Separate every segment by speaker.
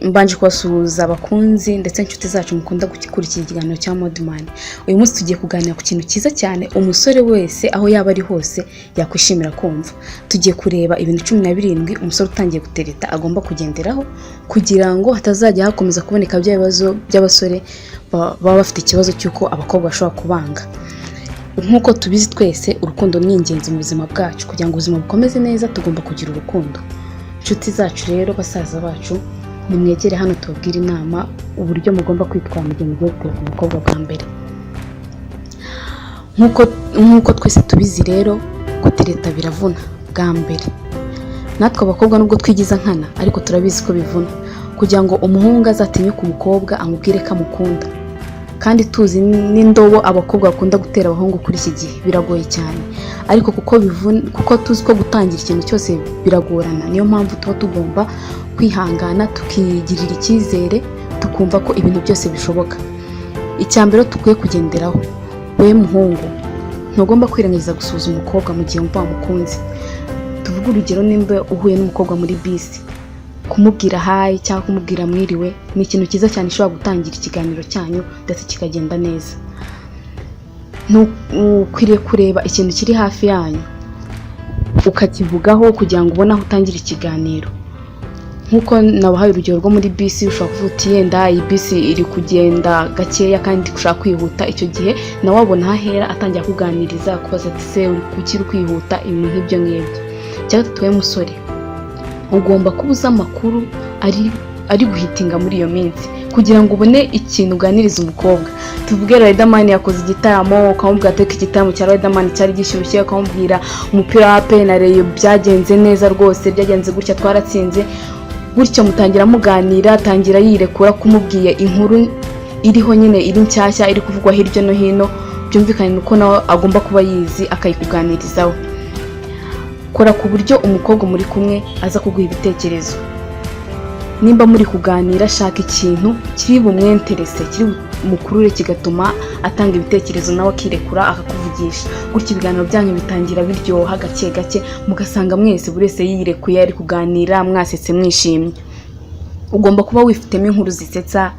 Speaker 1: Mbanje kubasuhuza abakunzi ndetse n'inshuti zacu mukunda gukurikira ikiganiro cya Modman. Uyu munsi tugiye kuganira ku kintu cyiza cyane umusore wese aho yaba ari hose yakwishimira kumva. Tugiye kureba ibintu 17 umusore utangiye gutereta agomba kugenderaho kugira ngo hatazajya hakomeza kuboneka bya bibazo by'abasore baba bafite ikibazo cy'uko abakobwa bashobora kubanga. Nk'uko tubizi twese, urukundo ni ingenzi mu buzima bwacu. Kugira ngo ubuzima bukomeze neza, tugomba kugira urukundo. Inshuti zacu rero, basaza bacu, nimwegere hano tubabwire inama uburyo mugomba kwitwara mu gihe mugiye gutereta umukobwa bwa mbere. Nk'uko twese tubizi rero, gutereta biravuna bwa mbere. Natwe abakobwa, nubwo twigiza nkana, ariko turabizi ko bivuna kugira ngo umuhungu azatinyuke umukobwa amubwire ko amukunda. Kandi tuzi n'indobo abakobwa bakunda gutera abahungu kuri iki gihe, biragoye cyane. Ariko kuko bivuna, kuko tuzi ko gutangira ikintu cyose biragorana, niyo mpamvu tuba tugomba kwihangana, tukigirira icyizere, tukumva ko ibintu byose bishoboka. Icya mbere dukwiye kugenderaho, wowe muhungu, ntugomba kwirengagiza gusuhuza umukobwa mu gihe wumva wamukunze. Tuvuge urugero, nimba uhuye n'umukobwa muri bisi, kumubwira "hi" cyangwa kumubwira "mwiriwe" ni ikintu cyiza cyane ushobora gutangira ikiganiro cyanyu ndetse kikagenda neza. Ukwiriye kureba ikintu kiri hafi yanyu ukakivugaho kugira ngo ubone aho utangira ikiganiro. Nk'uko nabahaye urugero rwo muri bisi, ushobora kuvuga uti: "Yenda iyi bisi iri kugenda gakeya kandi ushaka kwihuta." Icyo gihe nawe wabona aho ahera atangira kuganiriza, akubaza ati: "Se kuki uri kwihuta?" Ibintu nk'ibyo ngibyo. Icya gatatu, we musore, ugomba kuba uzi amakuru ari guhitinga muri iyo minsi kugira ngo ubone ikintu uganiriza umukobwa. Tuvuge Riderman yakoze igitaramo, ukamubwira ati: "Igitaramo cya Riderman cyari gishyushye." Ukamubwira umupira wa APR na Rayon byagenze neza rwose, byagenze gutya, twaratsinze gutyo. Mutangira muganira, atangira yirekura kumubwiye inkuru iriho nyine, iri nshyashya, iri kuvugwa hirya no hino, byumvikane uko nawe agomba kuba yizi akayikuganirizaho. Kora ku buryo umukobwa muri kumwe aza kuguha ibitekerezo. Nimba muri kuganira, shaka ikintu kiri bumwenterese, kiri bumukurure, kigatuma atanga ibitekerezo, nawe akirekura akakuvugisha. Gutyo ibiganiro byanyu bitangira biryoha gake gake, mugasanga mwese buri wese yirekuye, ari kuganira, mwasetse, mwishimye. Ugomba kuba wifitemo inkuru zisetsa.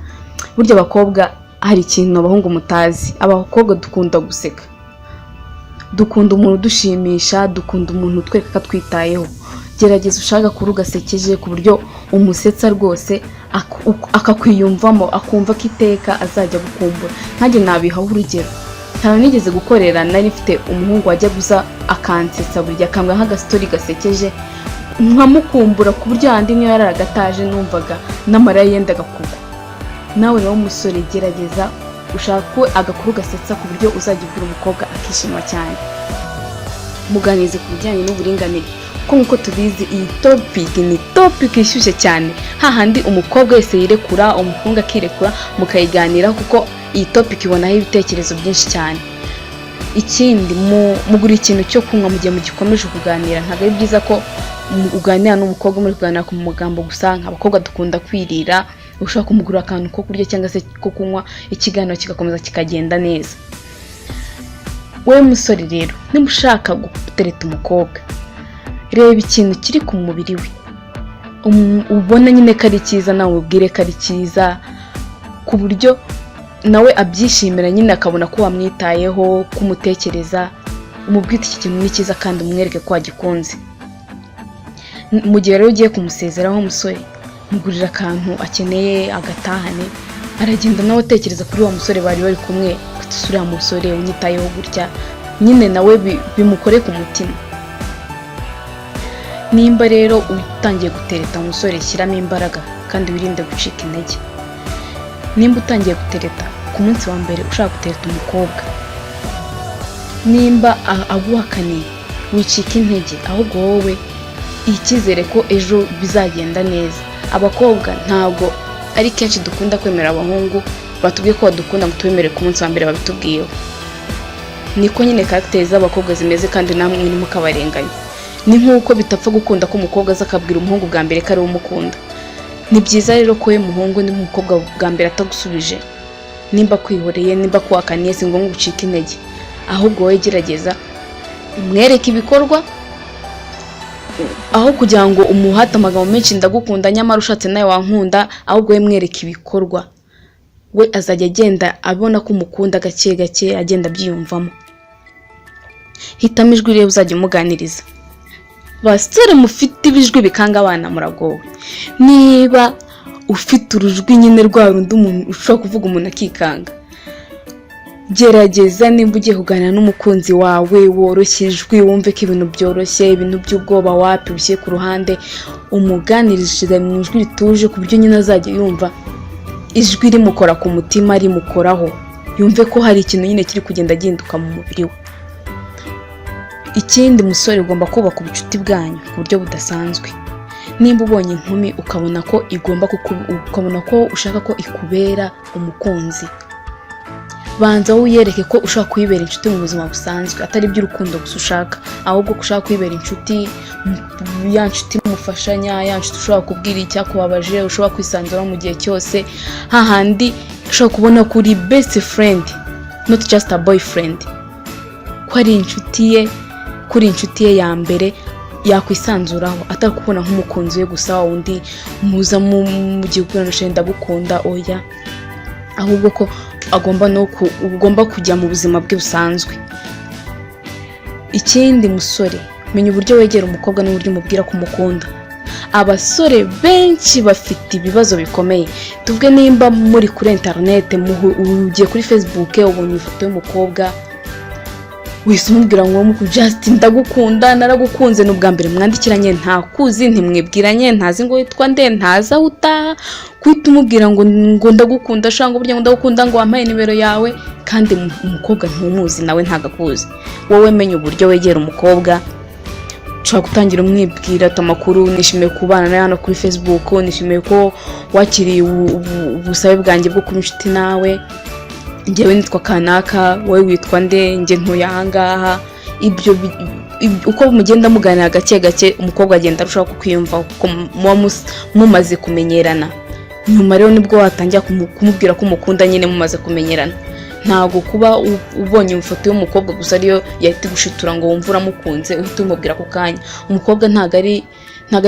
Speaker 1: Burya abakobwa hari ikintu abahungu mutazi: abakobwa dukunda guseka, dukunda umuntu udushimisha, dukunda umuntu utwereka ko atwitayeho. Gerageza ushaka agakuru gasekeje ku buryo umusetsa rwose akakwiyumvamo, akumva ko iteka azajya gukumbura. Nkanjye nabihaho urugero, ntawe nigeze gukorera, nari mfite umuhungu wajyaga uza akansetsa buri gihe, akambwira nk'agastori gasekeje, nkamukumbura ku buryo handi niyo yararaga ataje numvaga n'amarira yendaga kugwa. Nawe rero musore, gerageza ushake agakuru gasetsa ku buryo uzajya ubwira umukobwa akishima cyane. Muganirize ku bijyanye n'uburinganire, kuko nk'uko tubizi, iyi topic ni topic ishyushye cyane, hahandi umukobwa wese yirekura, umuhungu akirekura, mukayiganiraho, kuko iyi topic ibonaho ibitekerezo byinshi cyane. Ikindi, mugura ikintu cyo kunywa mu gihe mugikomeje kuganira. Ntabwo ari byiza ko uganira n'umukobwa muri kuganira ku magambo gusa. Abakobwa dukunda kwirira. Ushobora kumugurira akantu ko kurya cyangwa se ko kunywa, ikiganiro kigakomeza kikagenda neza. Wowe musore rero, niba ushaka gutereta umukobwa, reba ikintu kiri ku mubiri we ubona nyine ko ari cyiza, nawe ubwire ko ari cyiza, ku buryo nawe abyishimira nyine, akabona ko wamwitayeho, ko umutekereza. Umubwire iki kintu ni cyiza kandi umwereke ko wagikunze. Mu gihe rero ugiye kumusezeraho, umusore, mugurira akantu akeneye agatahane. Aragenda nawe atekereza kuri wa musore bari bari kumwe, ati: "Uriya musore unyitayeho gutya." Nyine nawe bimukore ku mutima. Nimba rero utangiye gutereta umusore, shyiramo imbaraga kandi wirinde gucika intege. Nimba utangiye gutereta ku munsi wa mbere ushaka gutereta umukobwa, nimba aguhakaniye, wicika intege, ahubwo wowe icyizere ko ejo bizagenda neza. Abakobwa ntabwo ari kenshi dukunda kwemera abahungu batubwiye ko badukunda ngo tubemere ku munsi wa mbere babitubwiyeho. Niko nyine caractère z'abakobwa zimeze, kandi namwe ntimukabarenganye. Ni nk'uko bitapfa gukunda ko umukobwa aza akabwira umuhungu bwa mbere ko ari we umukunda. Ni byiza rero ko we muhungu, niba umukobwa bwa mbere atagusubije, nimba akwihoreye, nimba akuhakaniye, si ngombwa ucike intege, ahubwo wowe gerageza umwereke ibikorwa. Aho kugira ngo umuhate amagambo menshi, "Ndagukunda," nyamara ushatse nawe wankunda, ahubwo we mwereke ibikorwa. We azajya agenda abona ko umukunda gake gake, agenda abyiyumvamo. Hitamo ijwi rero uzajya umuganiriza. Basore mufite ibijwi bikanga abana, muragowe. Niba ufite urujwi nyine rwa rundi umuntu ushobora kuvuga umuntu akikanga, gerageza nimba ugiye kuganira n'umukunzi wawe woroshye ijwi, wumve ko ibintu byoroshye, ibintu by'ubwoba wapi, ubishyire ku ruhande, umuganirize mu ijwi rituje, ku buryo nyine azajya yumva ijwi rimukora ku mutima, rimukoraho, yumve ko hari ikintu nyine kiri kugenda gihinduka mu mubiri we. Ikindi musore, ugomba kubaka ubucuti bwanyu ku buryo budasanzwe. Nimba ubonye inkumi ukabona ko igomba, ukabona ko ushaka ko ikubera umukunzi, banza wowe uyereke ko ushaka kuyibera inshuti mu buzima busanzwe, atari iby'urukundo gusa ushaka, ahubwo ko ushaka kuyibera inshuti, ya nshuti mufashanya, ya nshuti ushobora kubwira icyakubabaje, ushobora kwisanzuraho mu gihe cyose, hahandi ushobora kubona ko uri best friend, not just a boyfriend, ko ari inshuti ye, ko uri inshuti ye ya mbere yakwisanzuraho, atari kubona nk'umukunzi we gusa, wa wundi muza mu gihe ukundana, "Ndagukunda," oya, ahubwo ko agomba no ugomba kujya mu buzima bwe busanzwe. Ikindi musore, menya uburyo wegera umukobwa n'uburyo umubwira ko umukunda. Abasore benshi bafite ibibazo bikomeye. Tuvuge nimba muri kuri interinete, ugiye kuri Facebook, ubonye ifoto y'umukobwa, wese umubwira ngo "Just ndagukunda, naragukunze." Ni ubwa mbere mwandikiranye, ntakuzi, ntimwibwiranye, ntazi ngo witwa nde, ntazi aho utaha, guhita umubwira ngo "Ndagukunda sha," ngo burya ngo "Ndagukunda," ngo "Wampaye nimero yawe?" Kandi umukobwa ntumuzi, nawe ntabwo akuzi. Wowe menya uburyo wegera umukobwa. Ushobora gutangira umwibwira ati: "Amakuru? Nishimiye kubana nawe hano kuri Facebook, nishimiye ko wakiriye ubusabe bwanjye bwo kuba inshuti nawe. Njyewe nitwa kanaka, wowe witwa nde? Njye ntuye ahangaha." Ibyo uko mugenda muganira gake gake, umukobwa agenda arushaho kukwiyumva, kuko muba mumaze kumenyerana. Nyuma rero nibwo watangira kumubwira ko umukunda nyine mumaze kumenyerana. Ntabwo kuba ubonye ifoto y'umukobwa gusa ariyo yahita igushitura ngo wumve uramukunze, uhite umubwira ako kanya. Umukobwa ntabwo ari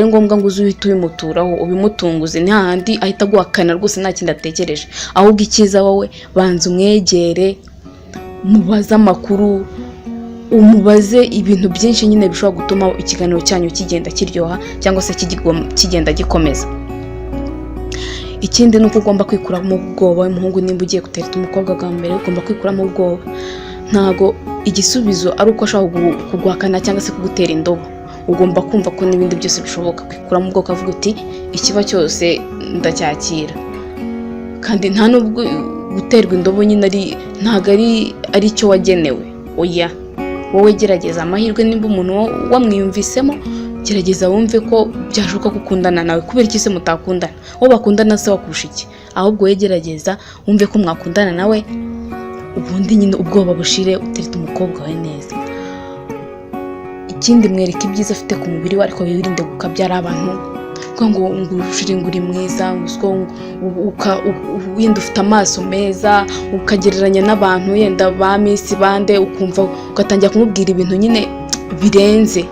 Speaker 1: ngombwa ngo uze uhite ubimuturaho, ubimutunguze. Ni hahandi ahita aguhakana rwose, nta kindi atekereje. Ahubwo icyiza, wowe banza umwegere, mubaze amakuru, umubaze ibintu byinshi nyine bishobora gutuma ikiganiro cyanyu kigenda kiryoha cyangwa se kigenda gikomeza. Ikindi ni uko ugomba kwikuramo ubwoba. Umuhungu, nimba ugiye gutereta umukobwa bwa mbere, ugomba kwikuramo ubwoba. Ntabwo igisubizo ari uko ashobora kuguhakana cyangwa se kugutera indobo. Ugomba kumva ko n'ibindi byose bishoboka, kwikuramo ubwoba, ukavuga uti: "Ikiba cyose ndacyakira." Kandi nta nubwo guterwa indobo nyine ari, ntabwo ari cyo wagenewe, oya. Wowe gerageza amahirwe. Nimba umuntu wamwiyumvisemo, gerageza wumve ko byashoboka ko ukundana nawe. Kubera iki se mutakundana? Wowe bakundana se wakurusha iki? Ahubwo wowe gerageza wumve ko mwakundana nawe, ubundi nyine ubwoba bushire, uterete umukobwa wawe neza. Ikindi, mwereke ibyiza afite ku mubiri we, ariko wirinde gukabyara abantu ngo ushire ngo uri mwiza, ngo uswo wenda ufite amaso meza, ukagereranya n'abantu yenda ba miss bande, ukumva ugatangira kumubwira ibintu nyine birenze.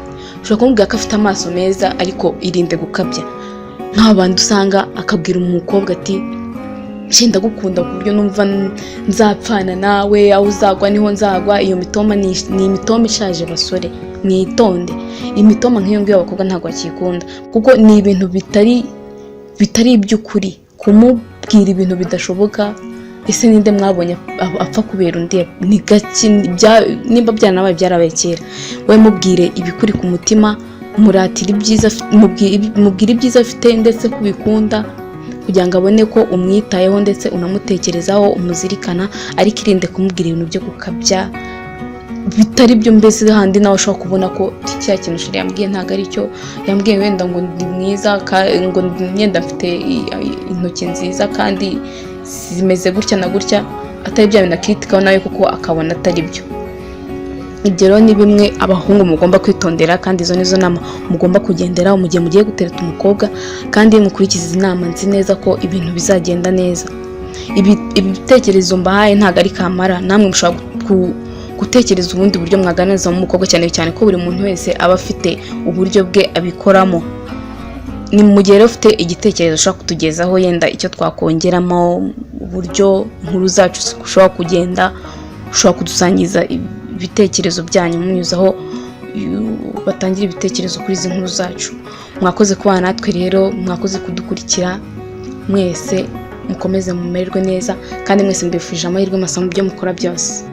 Speaker 1: Ushobora kumubwira ko afite amaso meza, ariko irinde gukabya, nk'aba bandi usanga akabwira umukobwa ati: "Ndagukunda ku buryo numva nzapfana nawe, aho uzagwa niho nzagwa." Iyo mitoma ni imitoma ishaje. Basore, mwitonde. Imitoma nk'iyo ngiyo abakobwa ntabwo bakiyikunda, kuko ni ibintu bitari iby'ukuri, kumubwira ibintu bidashoboka. Ese ninde mwabonye apfa kubera undi? Ni gake. Nimba byaranabaye, byarabaye kera. Wowe mubwire ibikuri ku mutima, muratire ibyiza, mubwire ibyiza afite ndetse ko ubikunda, kugira ngo abone ko umwitayeho ndetse unamutekerezaho, umuzirikana. Ariko irinde kumubwira ibintu byo gukabya bitari byo, mbese handi nawe ushobora kubona ko cya kintu chéri yambwiye ntabwo ari cyo yambwiye, wenda ngo ndi mwiza, ngo myenda mfite intoki nziza kandi zimeze gutya na gutya, atari bya bintu akitikaho nawe kuko akabona atari byo. Ibyo rero ni bimwe abahungu mugomba kwitondera, kandi izo nizo nama mugomba kugenderaho mu gihe mugiye gutereta umukobwa. Kandi mukurikiza izi nama, nzi neza ko ibintu bizagenda neza. Ibi bitekerezo mbahaye ntabwo ari kamara, namwe mushobora Gutekereza ubundi buryo mwaganiriza umukobwa, cyane cyane ko buri muntu wese aba afite uburyo bwe abikoramo. Ni mu gihe rero ufite igitekerezo ushobora kutugezaho, yenda icyo twakongeramo, uburyo inkuru zacu zishobora kugenda, ushobora kudusangiza ibitekerezo byanyu munyuzaho batangira ibitekerezo kuri izi nkuru zacu. Mwakoze kubana natwe rero, mwakoze kudukurikira mwese. Mukomeze mumererwe neza, kandi mwese mbifurije amahirwe masa mu byo mukora byose.